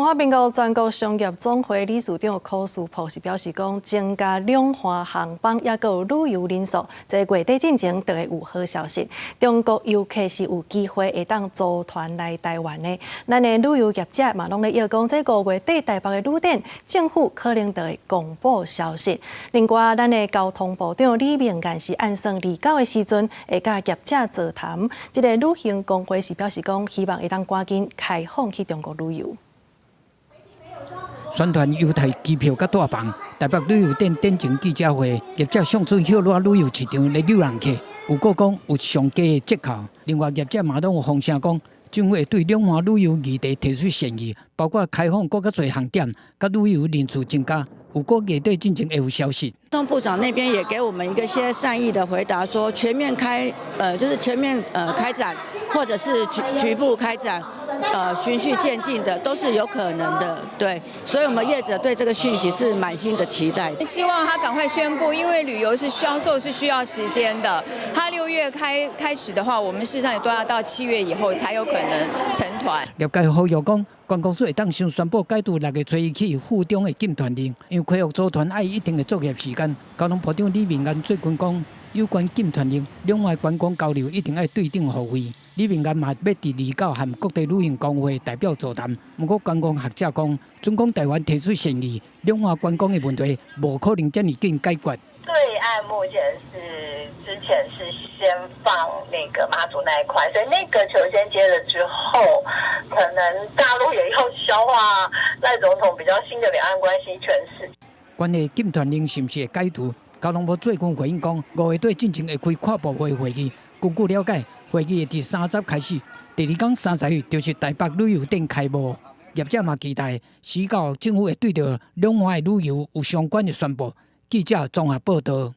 華民國全國商業總會理事長柯樹柏是表示講，增加兩岸航班抑閣有旅遊人數，這月底進前就會有好消息。中國遊客是有機會會當組團來台灣的。咱的旅遊業者嘛，攏咧臆講，這五月底台北的旅展，政府可能就會公布消息。另外，咱的交通部長李明彥是按算29的時陣會佮業者座談。這个旅行公會是表示講，希望會當趕緊開放去中國旅遊。宣傳優待機票佮住房，台北旅遊展展前記者會，業者上次歇熱旅遊市場咧誘人客，有閣講有上低的折扣。另外業者嘛攏有風聲講，政府會對兩岸旅遊議題提出建議，包括開放閣較濟航點，佮旅遊人數增加。有閣月底進前會有消息。交通部長那邊也給我們一個些善意的回答，說全面開，就是全面開展，或者是局部開展，循序漸進的，都是有可能的。對，所以我們業者對這個訊息是滿心的期待。希望他趕快宣布，因為旅遊是銷售是需要時間的。他6月開始的話，我們事實上也都要到7月以後才有可能成團。業界呼籲講，觀光署會當先宣布解除6月初一起赴中的禁團令，因為恢復組團愛一定的作業時間。交通部長李明彥最近講，有關禁團令，兩岸觀光交流一定愛對等互惠。李明彥嘛欲佇29和各地旅行公會代表座談。毋過觀光學者講，準講台灣提出善意，兩岸觀光的問題無可能遮爾緊解決。對岸目前是之前是先放那個馬祖那一塊，所以那個球先接了之後，可能大陸也要消化賴總統比較新的兩岸關係詮釋。關於禁團令是毋是會解除？交通部最近回應講，5月底進前會開跨部會會議。根據了解，會議會佇30開始，第二工30日就是台北旅遊展開幕。業者嘛期待，時到政府會對著兩岸旅遊有相關的宣布。記者綜合報導。